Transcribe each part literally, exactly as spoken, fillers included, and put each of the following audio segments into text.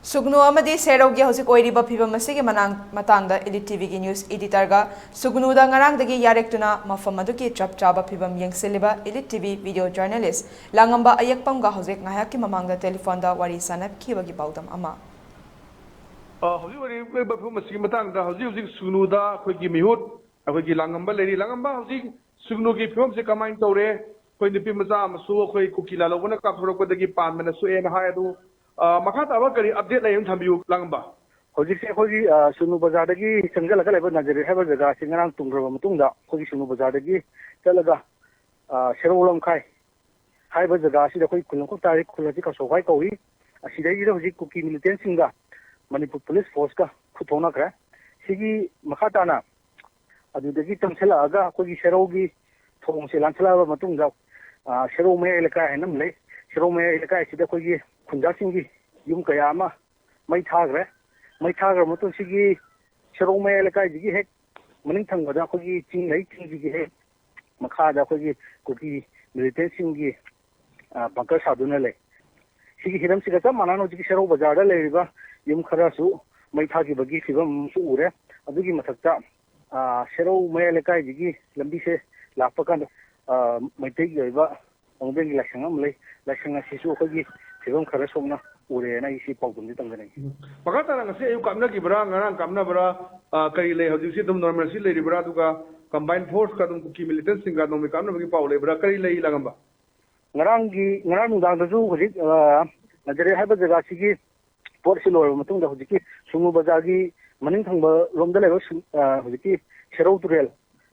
ꯁꯨꯒꯅꯨ ꯑꯃꯗꯤ ꯁꯦꯔꯧꯒꯤ ꯍꯧꯖꯤꯛ ꯑꯣꯏꯔꯤꯕ ꯐꯤꯕꯝ ꯑꯁꯤꯒꯤ ꯃꯅꯥꯡ-, ꯃꯇꯥꯡꯗ ꯏꯂꯤꯠ ꯇꯤꯚꯤꯒꯤ ꯅ꯭ꯌꯨꯁ ꯏꯗꯤꯇꯔꯒ ꯁꯨꯒꯅꯨꯗ ꯉꯔꯥꯡꯗꯒꯤ ꯌꯥꯔꯦꯛꯇꯨꯅ ꯃꯐꯝ ꯑꯗꯨꯒꯤ ꯆꯞ ꯆꯥꯕ ꯐꯤꯕꯝ ꯌꯦꯡꯁꯤꯜꯂꯤꯕ ꯏꯂꯤꯠ ꯇꯤꯚꯤ ꯚꯤꯗꯤꯑꯣ ꯖꯔꯅꯦꯂꯤꯁ ꯂꯥꯡꯉꯝꯕ ꯑꯌꯦꯛꯄꯝꯒ ꯍꯧꯖꯤꯛ ꯉꯥꯏꯍꯥꯛꯀꯤ ꯃꯃꯥꯡꯗ ꯇꯦꯂꯤꯐꯣꯟꯗ ꯋꯥꯔꯤ ꯁꯥꯟꯅꯈꯤꯕꯒꯤ ꯄꯥꯎꯗꯝ ꯑꯃ꯫ ꯑ, ꯍꯧꯖꯤꯛ ꯑꯣꯏꯔꯤꯕ ꯐꯤꯕꯝ ꯑꯁꯤꯒꯤ ꯃꯇꯥꯡꯗ ꯍꯧꯖꯤꯛ ꯍꯧꯖꯤꯛ ꯁꯨꯒꯅꯨꯗ ꯑꯩꯈꯣꯏꯒꯤ ꯃꯤꯍꯨꯠ, ꯑꯩꯈꯣꯏꯒꯤ ꯂꯥꯡꯉꯝꯕ ꯂꯩꯔꯤ꯫ ꯂꯥꯡꯉꯝꯕ, ꯍꯧꯖꯤꯛ ꯁꯨꯒꯅꯨꯒꯤ ꯐꯤꯕꯝꯁꯦ ꯀꯃꯥꯏꯅ ꯇꯧꯔꯦ? ꯑꯩꯈꯣꯏ ꯅꯨꯄꯤ ꯃꯆꯥ ꯑꯃꯁꯨ ꯑꯩꯈꯣꯏ ꯀꯨꯀꯤ ꯂꯥꯂꯧꯕꯅ ꯀꯥꯞꯊꯣꯔꯛꯄꯗꯒꯤ ꯄꯥꯟꯕꯅ ꯁꯣꯛꯑꯦꯅ ꯍꯥꯏ꯫ ꯑꯗꯨ, ꯑ, ꯃꯈꯥ ꯇꯥꯕ ꯀꯔꯤ ꯑꯞꯗꯦꯠ ꯂꯩ ꯑꯃ ꯊꯝꯕꯤꯌꯨ, ꯂꯥꯡꯉꯝꯕ꯫ ꯍꯧꯖꯤꯛꯁꯦ ꯑꯩꯈꯣꯏꯒꯤ, ꯑ, ꯁꯨꯒꯅꯨ ꯕꯖꯥꯔꯗꯒꯤ ꯆꯪꯁꯤꯜꯂꯒ ꯂꯩꯕ ꯅꯥꯖꯔꯦꯠ ꯍꯥꯏꯕ ꯖꯒꯥꯁꯤ ꯉꯔꯥꯡ ꯇꯨꯝꯈ꯭ꯔꯕ ꯃꯇꯨꯡꯗ ꯑꯩꯈꯣꯏꯒꯤ ꯁꯨꯒꯅꯨ ꯕꯖꯥꯔꯗꯒꯤ ꯆꯠꯂꯒ, ꯑ, ꯁꯦꯔꯧ ꯂꯝꯈꯥꯏ ꯍꯥꯏꯔꯤꯕ ꯖꯒꯥ ꯑꯁꯤꯗ ꯑꯩꯈꯣꯏ ꯈꯨꯜ ꯑꯃꯈꯛ ꯇꯥꯔꯤ, ꯈꯨꯜ ꯑꯁꯤ ꯀꯁꯣꯛꯈꯥꯏ ꯀꯧꯏ꯫ ꯑꯁꯤꯗꯩꯁꯤꯗ ꯍꯧꯖꯤꯛ ꯀꯨꯀꯤ ꯃꯤꯂꯤꯇꯦꯟꯁꯤꯡꯒ ꯃꯅꯤꯄꯨꯔ ꯄꯨꯂꯤꯁ ꯐꯣꯔꯁꯀ ꯈꯨꯠ ꯊꯣꯛꯅꯈ꯭ꯔꯦ꯫ ꯁꯤꯒꯤ ꯃꯈꯥ ꯇꯥꯅ ꯑꯗꯨꯗꯒꯤ ꯆꯪꯁꯤꯜꯂꯛꯑꯒ ꯑꯩꯈꯣꯏꯒꯤ ꯁꯦꯔꯧꯒꯤ ꯊꯣꯡꯁꯦ ꯂꯥꯟꯁꯤꯜꯂꯛꯑꯕ ꯃꯇꯨꯡꯗ, ꯑ, ꯁꯦꯔꯧ ꯃꯌꯥꯏ ꯂꯩꯀꯥꯏ ꯍꯥꯏꯅ ꯑꯃ ꯂꯩ꯫ ꯁꯦꯔꯧ ꯃꯌꯥꯏ ꯂꯩꯀꯥꯏꯁꯤꯗ ꯑꯩꯈꯣꯏꯒꯤ ꯈꯨꯟꯖꯥꯁꯤꯡꯒꯤ ꯌꯨꯝ ꯀꯌꯥ ꯑꯃ ꯃꯩ ꯊꯥꯈ꯭ꯔꯦ꯫ ꯃꯩ ꯊꯥꯈ꯭ꯔꯕ ꯃꯇꯨꯡ ꯁꯤꯒꯤ ꯁꯦꯔꯧ ꯃꯌꯥꯏ ꯂꯩꯀꯥꯏꯁꯤꯒꯤ ꯍꯦꯛ ꯃꯅꯤꯡ ꯊꯪꯕꯗ ꯑꯩꯈꯣꯏꯒꯤ ꯆꯤꯡ ꯂꯩ, ꯆꯤꯡꯁꯤꯒꯤ ꯍꯦꯛ ꯃꯈꯥꯗ ꯑꯩꯈꯣꯏꯒꯤ ꯀꯨꯀꯤ ꯃꯤꯂꯤꯇꯦꯟꯁꯤꯡꯒꯤ, ꯑ, ꯕꯪꯀꯔ ꯁꯥꯗꯨꯅ ꯂꯩ꯫ ꯁꯤꯒꯤ ꯍꯤꯔꯝꯁꯤꯒ ꯆꯞ ꯃꯥꯟꯅꯅ ꯍꯧꯖꯤꯛꯀꯤ ꯁꯦꯔꯧ ꯕꯖꯥꯔꯗ ꯂꯩꯔꯤꯕ ꯌꯨꯝ ꯈꯔꯁꯨ ꯃꯩ ꯊꯥꯈꯤꯕꯒꯤ ꯐꯤꯕꯝ ꯑꯃꯁꯨ ꯎꯔꯦ꯫ ꯑꯗꯨꯒꯤ ꯃꯊꯛꯇ, ꯑ, ꯁꯦꯔꯧ ꯃꯌꯥꯏ ꯂꯩꯀꯥꯏꯗꯒꯤ ꯂꯝꯕꯤꯁꯦ ꯂꯥꯛꯄ ꯀꯥꯟꯗ, ꯑ, ꯃꯩꯇꯩꯒꯤ ꯑꯣꯏꯕ ꯋꯥꯡꯕ꯭ꯔꯦꯟꯒꯤ ꯂꯥꯏꯁꯪ ꯑꯃ ꯂꯩ꯫ ꯂꯥꯏꯁꯪ ꯑꯁꯤꯁꯨ ꯑꯩꯈꯣꯏꯒꯤ ꯐꯤꯕꯝ ꯈꯔ ꯁꯣꯛꯅ ꯎꯔꯦꯅ ꯑꯩ ꯁꯤ ꯄꯥꯎꯗꯝꯗꯤ ꯇꯝꯖꯅꯤꯡꯉꯤ꯫ ꯎꯝ꯫ ꯃꯈꯥ ꯇꯥꯅ ꯉꯁꯤ ꯑꯌꯨꯛ ꯀꯥꯞꯅꯈꯤꯕ꯭ꯔꯥ, ꯉꯔꯥꯡ ꯀꯥꯞꯅꯕ꯭ꯔꯥ, ꯑ, ꯀꯔꯤ ꯂꯩ? ꯍꯧꯖꯤꯛꯁꯤ ꯑꯗꯨꯝ ꯅꯣꯔꯃꯦꯜꯁꯤ ꯂꯩꯔꯤꯕ꯭ꯔꯥ? ꯑꯗꯨꯒ ꯀꯝꯕꯥꯏꯟ ꯐꯣꯔꯁꯀ ꯑꯗꯨꯝ ꯀꯨꯀꯤ ꯃꯤꯂꯤꯇꯦꯟꯁꯤꯡꯒ ꯅꯣꯡꯃꯩ ꯀꯥꯞꯅꯕꯒꯤ ꯄꯥꯎ ꯂꯩꯕ꯭ꯔꯥ? ꯀꯔꯤ ꯂꯩ, ꯂꯥꯡꯉꯝꯕ? ꯉꯔꯥꯡꯒꯤ, ꯉꯔꯥꯡ ꯅꯨꯡꯗꯥꯡꯗꯁꯨ ꯍꯧꯖꯤꯛ, ꯑ, ꯅꯥꯖꯔꯦꯠ ꯍꯥꯏꯕ ꯖꯒꯥꯁꯤꯒꯤ ꯄꯣꯠꯁꯤ ꯂꯣꯏꯔꯕ ꯃꯇꯨꯡꯗ ꯍꯧꯖꯤꯛꯀꯤ ꯁꯨꯒꯅꯨ ꯕꯖꯥꯔꯒꯤ ꯃꯅꯤꯡ ꯊꯪꯕ ꯔꯣꯝꯗ ꯂꯩꯕ ꯁꯨ-, ꯑ, ꯍꯧꯖꯤꯛꯀꯤ ꯁꯦꯔꯧ ꯇꯨꯔꯦꯜ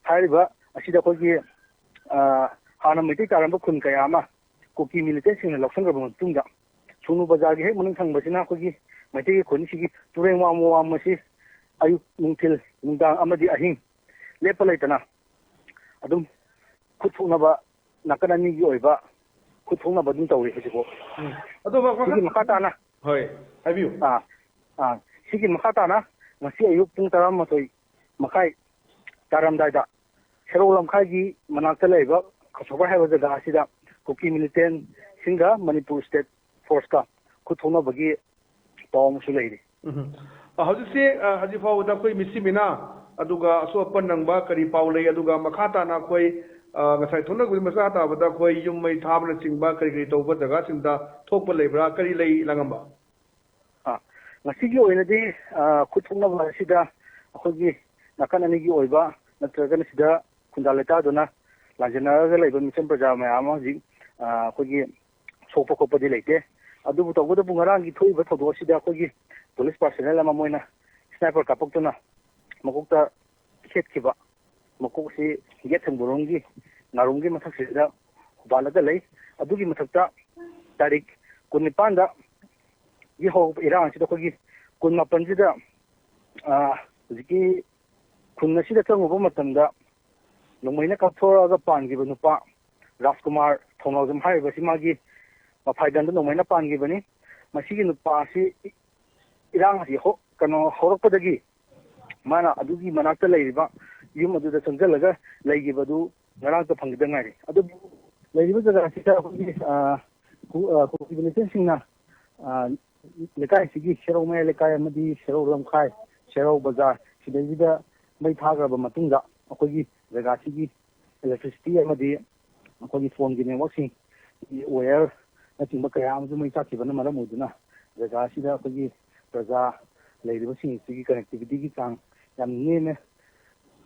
ꯍꯥꯏꯔꯤꯕ ꯑꯁꯤꯗ ꯑꯩꯈꯣꯏꯒꯤ, ꯑ, ꯍꯥꯟꯅ ꯃꯩꯇꯩ ꯇꯥꯔꯝꯕ ꯈꯨꯟ ꯀꯌꯥ ꯑꯃ ꯀꯨꯀꯤ ꯃꯤꯂꯤꯇꯦꯟꯁꯤꯡꯅ ꯂꯧꯁꯤꯟꯈ꯭ꯔꯕ ꯃꯇꯨꯡꯗ ꯁꯨꯒꯅꯨ ꯕꯖꯥꯔꯒꯤ ꯍꯦꯛ ꯃꯅꯤꯡ ꯊꯪꯕꯁꯤꯅ ꯑꯩꯈꯣꯏꯒꯤ ꯃꯩꯇꯩꯒꯤ ꯈꯨꯟꯁꯤꯒꯤ ꯇꯨꯔꯦꯟ ꯋꯥꯡꯃ ꯋꯥꯡꯃꯁꯤ ꯑꯌꯨꯛ, ꯅꯨꯡꯊꯤꯜ, ꯅꯨꯡꯗꯥꯡ ꯑꯃꯗꯤ ꯑꯍꯤꯡ ꯂꯦꯞꯄ ꯂꯩꯇꯅ ꯑꯗꯨꯝ ꯈꯨꯠ ꯊꯣꯛꯅꯕ ꯅꯥꯀꯟ ꯑꯅꯤꯒꯤ ꯑꯣꯏꯕ ꯈꯨꯠ ꯊꯣꯛꯅꯕ ꯑꯗꯨꯝ ꯇꯧꯔꯤ ꯍꯧꯖꯤꯛꯐꯥꯎ꯫ ꯎꯝ꯫ ꯑꯗꯣ ꯃꯈꯥ-, ꯁꯤꯒꯤ ꯃꯈꯥ ꯇꯥꯅ ꯍꯣꯏ, ꯍꯥꯏꯕꯤꯌꯨ꯫ ꯑꯥ, ꯑꯥ, ꯁꯤꯒꯤ ꯃꯈꯥ ꯇꯥꯅ ꯉꯁꯤ ꯑꯌꯨꯛ ꯄꯨꯡ ꯇꯔꯥꯃꯥꯊꯣꯏ ꯃꯈꯥꯏ ꯇꯥꯔꯝꯗꯥꯏꯗ ꯁꯦꯔꯧ ꯂꯝꯈꯥꯏꯒꯤ ꯃꯅꯥꯛꯇ ꯂꯩꯕ ꯈꯁꯣꯕꯔ ꯍꯥꯏꯕ ꯖꯒꯥ ꯑꯁꯤꯗ ꯀꯨꯀꯤ ꯃꯤꯂꯤꯇꯦꯟꯁꯤꯡꯒ ꯃꯅꯤꯄꯨꯔ ꯁ꯭ꯇꯦꯠ ꯐꯣꯔꯁꯀ ꯈꯨꯠ ꯊꯣꯛꯅꯕꯒꯤ ꯄꯥꯎ ꯑꯃꯁꯨ ꯂꯩꯔꯤ꯫ ꯎꯝ꯫ ꯑ, ꯍꯧꯖꯤꯛꯁꯦ, ꯑ, ꯍꯧꯖꯤꯛ ꯐꯥꯎꯕꯗ ꯑꯩꯈꯣꯏ ꯃꯤꯁꯤ ꯃꯤꯅꯥ, ꯑꯗꯨꯒ ꯑꯁꯣꯛ ꯑꯄꯟ ꯅꯪꯕ ꯀꯔꯤ ꯄꯥꯎ ꯂꯩ? ꯑꯗꯨꯒ ꯃꯈꯥ ꯇꯥꯅ ꯑꯩꯈꯣꯏ, ꯑ, ꯉꯁꯥꯏ ꯊꯣꯛꯅꯈꯤꯕ ꯃꯈꯥ ꯇꯥꯕꯗ ꯑꯩꯈꯣꯏ ꯌꯨꯝ ꯃꯩ ꯊꯥꯕꯅꯆꯤꯡꯕ ꯀꯔꯤ ꯀꯔꯤ ꯇꯧꯕ ꯖꯒꯥꯁꯤꯡꯗ ꯊꯣꯛꯄ ꯂꯩꯕ꯭ꯔꯥ? ꯀꯔꯤ ꯂꯩ, ꯂꯥꯡꯉꯝꯕ? ꯑ, ꯉꯁꯤꯒꯤ ꯑꯣꯏꯅꯗꯤ, ꯑ, ꯈꯨꯠ ꯊꯣꯛꯅꯕ ꯑꯁꯤꯗ ꯑꯩꯈꯣꯏꯒꯤ ꯅꯥꯀꯟ ꯑꯅꯤꯒꯤ ꯑꯣꯏꯕ ꯅꯠꯇ꯭ꯔꯒꯅ ꯁꯤꯗ ꯈꯨꯟꯖꯥ ꯂꯩꯇꯥꯗꯨꯅ ꯂꯥꯟꯖꯦꯟꯅꯔꯒ ꯂꯩꯕ ꯃꯤꯆꯝ ꯄ꯭ꯔꯖꯥ ꯃꯌꯥꯝ ꯑꯃ ꯍꯧꯖꯤꯛ, ꯑ, ꯑꯩꯈꯣꯏꯒꯤ ꯁꯣꯛꯄ ꯈꯣꯠꯄꯗꯤ ꯂꯩꯇꯦ꯫ ꯑꯗꯨꯕꯨ ꯇꯧꯕꯇꯕꯨ ꯉꯔꯥꯡꯒꯤ ꯊꯣꯛꯏꯕ ꯊꯧꯗꯣꯛ ꯑꯁꯤꯗ ꯑꯩꯈꯣꯏꯒꯤ ꯄꯨꯂꯤꯁ ꯄꯥꯔꯁꯅꯦꯜ ꯑꯃ ꯃꯣꯏꯅ ꯁ꯭ꯅꯥꯏꯄꯔ ꯀꯥꯞꯄꯛꯇꯨꯅ ꯃꯀꯣꯛꯇ ꯁꯦꯠꯈꯤꯕ, ꯃꯀꯣꯛꯁꯤ ꯌꯦꯠ ꯊꯪꯕꯔꯣꯝꯒꯤ ꯅꯥꯔꯣꯝꯒꯤ ꯃꯊꯛꯁꯤꯗ ꯍꯨꯕꯥꯜꯂꯒ ꯂꯩ꯫ ꯑꯗꯨꯒꯤ ꯃꯊꯛꯇ ꯇꯥꯔꯤꯛ ꯀꯨꯟꯅꯤꯄꯥꯟꯗ ꯒꯤ ꯍꯧꯔꯛꯄ ꯏꯔꯥꯡ ꯑꯁꯤꯗ ꯑꯩꯈꯣꯏꯒꯤ ꯀꯨꯟꯃꯥꯄꯟꯁꯤꯗ, ꯑ, ꯍꯧꯖꯤꯛꯀꯤ ꯈꯨꯟ ꯑꯁꯤꯗ ꯆꯪꯉꯨꯕ ꯃꯇꯝꯗ ꯅꯣꯡꯃꯩꯅ ꯀꯥꯞꯊꯣꯔꯛꯑꯒ ꯄꯥꯟꯈꯤꯕ ꯅꯨꯄꯥ ꯔꯥꯖꯀꯨꯃꯥꯔ ꯊꯧꯅꯥꯎꯖꯝ ꯍꯥꯏꯔꯤꯕꯁꯤ ꯃꯥꯒꯤ ꯃꯐꯥꯏꯒꯟꯗ ꯅꯣꯡꯃꯩꯅ ꯄꯥꯟꯈꯤꯕꯅꯤ꯫ ꯃꯁꯤꯒꯤ ꯅꯨꯄꯥ ꯑꯁꯤ ꯏꯔꯥꯡ ꯑꯁꯤ ꯍꯧ-, ꯀꯩꯅꯣ ꯍꯧꯔꯛꯄꯗꯒꯤ ꯃꯥꯅ ꯑꯗꯨꯒꯤ ꯃꯅꯥꯛꯇ ꯂꯩꯔꯤꯕ ꯌꯨꯝ ꯑꯗꯨꯗ ꯆꯪꯁꯤꯜꯂꯒ ꯂꯩꯈꯤꯕ ꯑꯗꯨ ꯉꯔꯥꯡꯇ ꯐꯪꯈꯤꯗ ꯉꯥꯏꯔꯤ꯫ ꯑꯗꯨꯕꯨ ꯂꯩꯔꯤꯕ ꯖꯒꯥꯁꯤꯗ ꯑꯩꯈꯣꯏꯒꯤ, ꯑ, ꯈꯨ-, ꯑ, ꯈꯨ-, ꯃꯤꯂꯤꯇꯦꯟꯁꯤꯡꯅ, ꯑ, ꯂꯩꯀꯥꯏꯁꯤꯒꯤ ꯁꯦꯔꯧ ꯃꯌꯥꯏ ꯂꯩꯀꯥꯏ ꯑꯃꯗꯤ ꯁꯦꯔꯧ ꯂꯝꯈꯥꯏ, ꯁꯦꯔꯧ ꯕꯖꯥꯔ ꯁꯤꯗꯩꯁꯤꯗ ꯃꯩ ꯊꯥꯈ꯭ꯔꯕ ꯃꯇꯨꯡꯗ ꯑꯩꯈꯣꯏꯒꯤ ꯖꯒꯥꯁꯤꯒꯤ electricity ꯑꯃꯗꯤ ꯑꯩꯈꯣꯏꯒꯤ ꯐꯣꯟꯒꯤ networkꯁꯤꯡ, ꯋꯦꯌꯔꯅꯆꯤꯡꯕ ꯀꯌꯥ ꯑꯃꯁꯨ ꯃꯩ ꯆꯥꯛꯈꯤꯕꯅ ꯃꯔꯝ ꯑꯣꯏꯗꯨꯅ ꯖꯒꯥ ꯑꯁꯤꯗ ꯑꯩꯈꯣꯏꯒꯤ ꯄ꯭ꯔꯖꯥ ꯂꯩꯔꯤꯕꯁꯤꯡ ꯑꯁꯤꯒꯤ connectivityꯒꯤ ꯆꯥꯡ ꯌꯥꯝ ꯅꯦꯝꯃꯦ꯫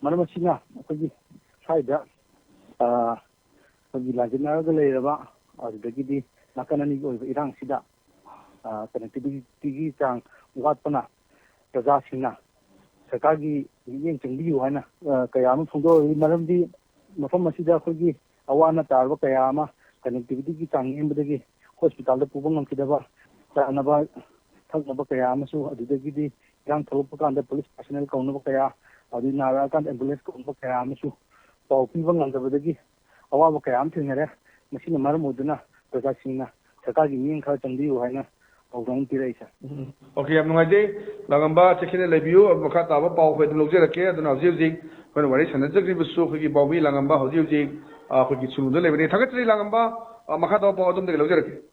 ꯃꯔꯝ ꯑꯁꯤꯅ ꯑꯩꯈꯣꯏꯒꯤ ꯁ꯭ꯋꯥꯏꯗ, ꯑ, ꯑꯩꯈꯣꯏꯒꯤ ꯂꯥꯟꯖꯦꯟꯅꯔꯒ ꯂꯩꯔꯕ, ꯑꯗꯨꯗꯒꯤꯗꯤ ꯅꯥꯀꯟ ꯑꯅꯤꯒꯤ ꯑꯣꯏꯕ ꯏꯔꯥꯡꯁꯤꯗ, ꯑ, connectivityꯒꯤ ꯆꯥꯡ ꯋꯥꯠꯄꯅ ꯄ꯭ꯔꯖꯥꯁꯤꯡꯅ ꯁꯔꯀꯥꯔꯒꯤ ꯃꯤꯠꯌꯦꯡ ꯆꯪꯕꯤꯌꯨ ꯍꯥꯏꯅ, ꯑ, ꯀꯌꯥ ꯑꯃ ꯐꯣꯡꯗꯣꯔꯛꯂꯤ꯫ ꯃꯔꯝꯗꯤ ꯃꯐꯝ ꯑꯁꯤꯗ ꯑꯩꯈꯣꯏꯒꯤ ꯑꯋꯥ ꯑꯅꯥ ꯇꯥꯔꯕ ꯀꯌꯥ ꯑꯃ connectivityꯒꯤ ꯆꯥꯡ ꯅꯦꯝꯕꯗꯒꯤ ꯍꯣꯁꯄꯤꯇꯥꯜꯗ ꯄꯨꯕ ꯉꯝꯈꯤꯗꯕ, ꯆꯥꯅꯕ ꯊꯛꯅꯕ ꯀꯌꯥ ꯑꯃꯁꯨ, ꯑꯗꯨꯗꯒꯤꯗꯤ ꯏꯔꯥꯡ ꯊꯣꯛꯂꯛꯄ ꯀꯥꯟꯗ ꯄꯨꯂꯤꯁ ꯄꯥꯔꯁꯅꯦꯜ ꯀꯧꯅꯕ ꯀꯌꯥ, ꯑꯗꯨꯗꯩ ꯅꯥꯔꯛꯑꯀꯥꯟꯗ ꯑꯦꯝꯕꯨꯂꯦꯟꯁ ꯀꯧꯅꯕ ꯀꯌꯥ ꯑꯃꯁꯨ ꯄꯥꯎ ꯄꯤꯕ ꯉꯝꯗꯕꯗꯒꯤ ꯑꯋꯥꯕ ꯀꯌꯥ ꯑꯃ ꯊꯦꯡꯅꯔꯦ꯫ ꯃꯁꯤꯅ ꯃꯔꯝ ꯑꯣꯏꯗꯨꯅ ꯄ꯭ꯔꯖꯥꯁꯤꯡꯅ ꯁꯔꯀꯥꯔꯒꯤ ꯃꯤꯠꯌꯦꯡ ꯈꯔ ꯆꯪꯕꯤꯌꯨ ꯍꯥꯏꯅ ꯄꯥꯎꯗꯝ ꯑꯃ ꯄꯤꯔꯛꯏ, ꯁꯥꯔ꯫ ꯎꯝ꯫ ꯑꯣꯀꯦ, ꯌꯥꯝ ꯅꯨꯡꯉꯥꯏꯖꯩ꯫ ꯂꯥꯡꯉꯝꯕ, ꯆꯦꯛꯁꯤꯟꯅ ꯂꯩꯕꯤꯌꯨ꯫ ꯃꯈꯥ ꯇꯥꯕ ꯄꯥꯎ ꯑꯩꯈꯣꯏ ꯑꯗꯨꯝ ꯂꯧꯖꯔꯛꯀꯦ꯫ ꯑꯗꯨꯅ ꯍꯧꯖꯤꯛ ꯍꯧꯖꯤꯛ ꯑꯩꯈꯣꯏꯅ ꯋꯥꯔꯤ ꯁꯥꯟꯅꯖꯈ꯭ꯔꯤꯕꯁꯨ ꯑꯩꯈꯣꯏꯒꯤ ꯄꯥꯎꯃꯤ ꯂꯥꯡꯉꯝꯕ ꯍꯧꯖꯤꯛ ꯍꯧꯖꯤꯛ, ꯑ, ꯑꯩꯈꯣꯏꯒꯤ ꯁꯨꯔꯨꯡꯗ ꯂꯩꯕꯅꯤ꯫ ꯊꯥꯒꯠꯆꯔꯤ ꯂꯥꯡꯉꯝꯕ꯫ ꯑ, ꯃꯈꯥ ꯇꯥꯕ ꯄꯥꯎ ꯑꯗꯣꯝꯗꯒꯤ ꯂꯧꯖꯔꯛꯀꯦ꯫